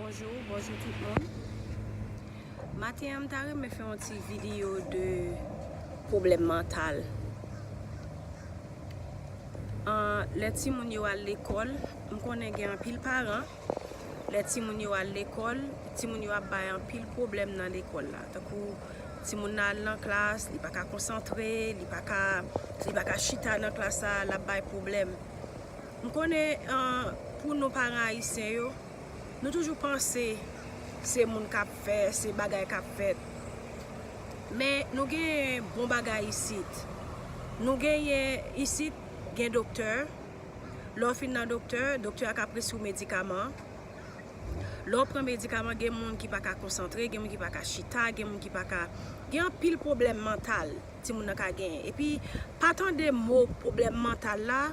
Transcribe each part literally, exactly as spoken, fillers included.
Bonjou, bonjou tout moun. Maten an, m ta renmen fè yon ti videyo de pwoblèm mantal. An, lè timoun yo al lekòl, m konnen gen anpil paran, lè timoun yo al lekòl, timoun yo ap bay anpil pwoblèm nan lekòl la. Tankou timoun nan al nan klas, li pa ka konsantre, li pa ka, li pa ka chita nan klas la, l ap bay pwoblèm. M konnen, an, pou nou paran ayisyen yo, nou toujou panse se moun k ap fè, se bagay k ap fèt. Men nou gen bon bagay isit. Nou genyen isit, gen doktè. Lè w fin nan doktè, doktè a ka preskri w medikaman. Lè w pran medikaman, gen moun ki pa ka konsantre, gen moun ki pa ka chita, gen moun ki pa ka, gen anpil pwoblèm mantal timoun nan ka genyen. Epi, pa tande mo pwoblèm mantal la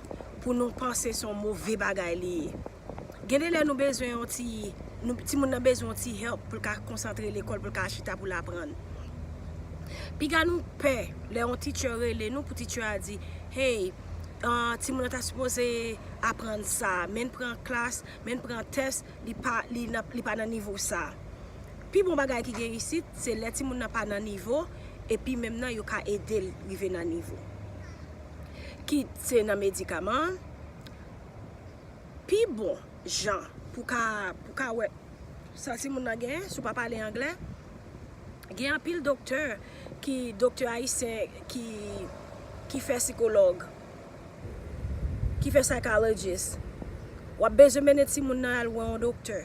pou nou panse se yon move bagay li ye. Gen de lè nou bezwen yon ti, nou, timoun nan bezwen yon ti help pou l ka konsantre lekòl, pou l ka chita, pou l aprann. Piga nou pè lè yon teacher rele nou pou teacher a di, hey, ah, timoun nan ta sipoze aprann sa, men pran klas, men pran tès, li pa, li nan, li pa nan nivo sa. Pi bon bagay ki gen isit, se lè timoun nan pa nan nivo, epi menm nan yo ka ede l rive nan nivo. Kit se nan medikaman, pi bon jan pou ka, pou ka wè sa timoun nan genyen, si w pa pale anglè, gen anpil doktè ki, doktè ayisyen ki, ki fè sikològ, ki fè psychologist. W ap bezwen mennen timoun nan al wè yon doktè,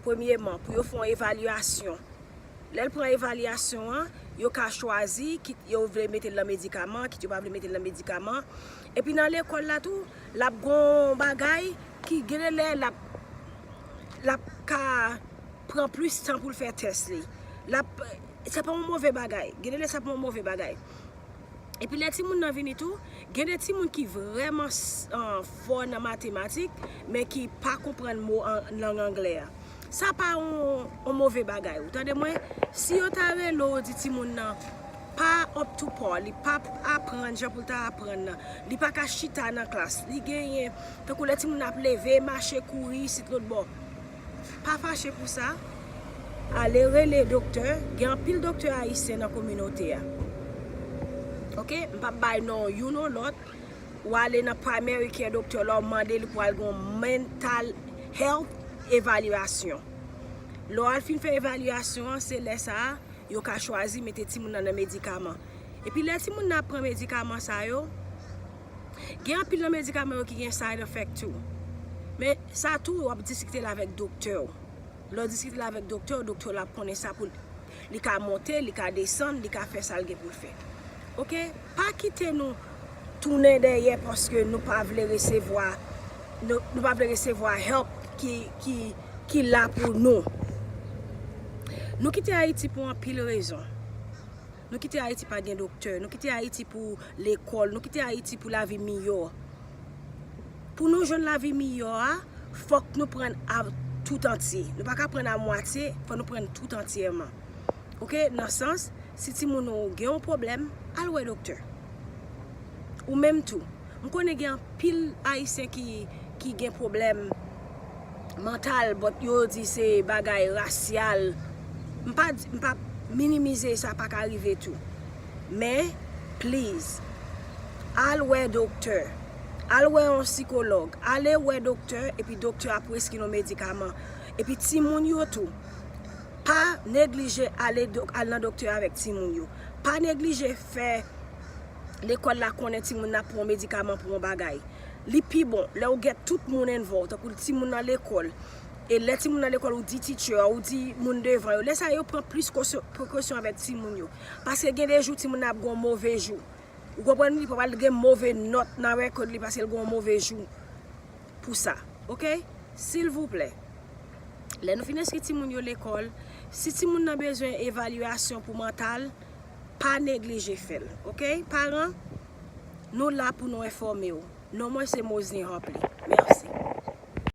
premyeman, pou yo fè yon evalyasyon. Lè l pran evalyasyon an, yo ka chwazi, kit yo vle mete l nan medikaman, kit yo pa vle mete l nan medikaman. Epi nan lekòl la tou, l ap gon bagay ki gen de lè l ap, l ap ka pran plis tan pou l fè tès li. L ap, sa pa yon move bagay. Gen de lè sa pa yon move bagay. Epi lè timoun nan vini tou, gen de timoun ki vrèman s-, an, fò nan matematik, men ki pa konprann mo an lang anglè a. Sa pa yon, yon move bagay, ou tande mwen? Si yo ta rele w di timoun nan pa up to par, li pa aprann jan pou l ta aprann nan, li pa ka chita nan klas, li genyen, tankou lè timoun nan ap leve, mache, kouri, isit lòtbò. Pa fache pou sa. Ale rele doktè. Gen anpil doktè ayisyen nan kominote a. Oke? M p ap bay non youn ou lòt. Ou ale nan primary care doctor la, ou mande li pou al gen yon mental health evalyasyon. Lè w al fin fè evalyasyon an, se lè sa a, yo ka chwazi mete timoun nan nan medikaman. Epi lè timoun nan ap pran medikaman sa yo, gen anpil nan medikaman yo ki gen side effect tou. Men sa tou, w ap diskite l avèk doktè w. Lè w diskite l avèk doktè w, doktè w la ap konnen sa pou li ka monte, li ka desann, li ka fè sa l gen pou l fè. Oke? Pa kite nou tounen dèyè paske nou pa vle resevwa, nou, nou pa vle resevwa help ki, ki, ki la pou nou. Nou kite Ayiti pou anpil rezon. Nou kite Ayiti pa gen doktè, nou kite Ayiti pou lekòl, nou kite Ayiti pou lavi miyò. Pou nou jwenn lavi miyò a, fòk nou pran a tout antye. Nou pa ka pran a mwatye, fò nou pran tout antyèman. Oke, nan sans, si timoun ou gen yon pwoblèm, al wè doktè. Ou menm tou. M konnen gen anpil Ayisyen ki, ki gen pwoblèm mantal, but yo di se bagay rasyal. M pa di, m pa minimize sa, pa ka rive tou. Men, please, al wè doktè. Al wè yon sikològ. Ale wè doktè, epi doktè a preskri nou medikaman. Epi timoun yo tou. Pa neglije ale dok-, al nan doktè avèk timoun yo. Pa neglije fè lekòl la konnen timoun nan ap pran yon medikaman pou yon bagay. Li pi bon lè w gen tout moun involved, tankou timoun nan lekòl. E lè timoun nan lekòl, ou di teacher, ou di moun devan yo. Lè sa yo pran plis kosyon-, prekosyon avèk timoun yo. Paske gen de jou timoun nan ap gen yon move jou. Ou konprann, li pral gen move nòt nan record li paske l gen yon move jou pou sa. Oke? Silvouplè. Lè nou fin enskri timoun yo lekòl, si timoun nan bezwen evalyasyon pou mantal, pa neglije fè l. Oke? Paran, nou la pou nou enfòme w. Non mwen se Mosley Hopley.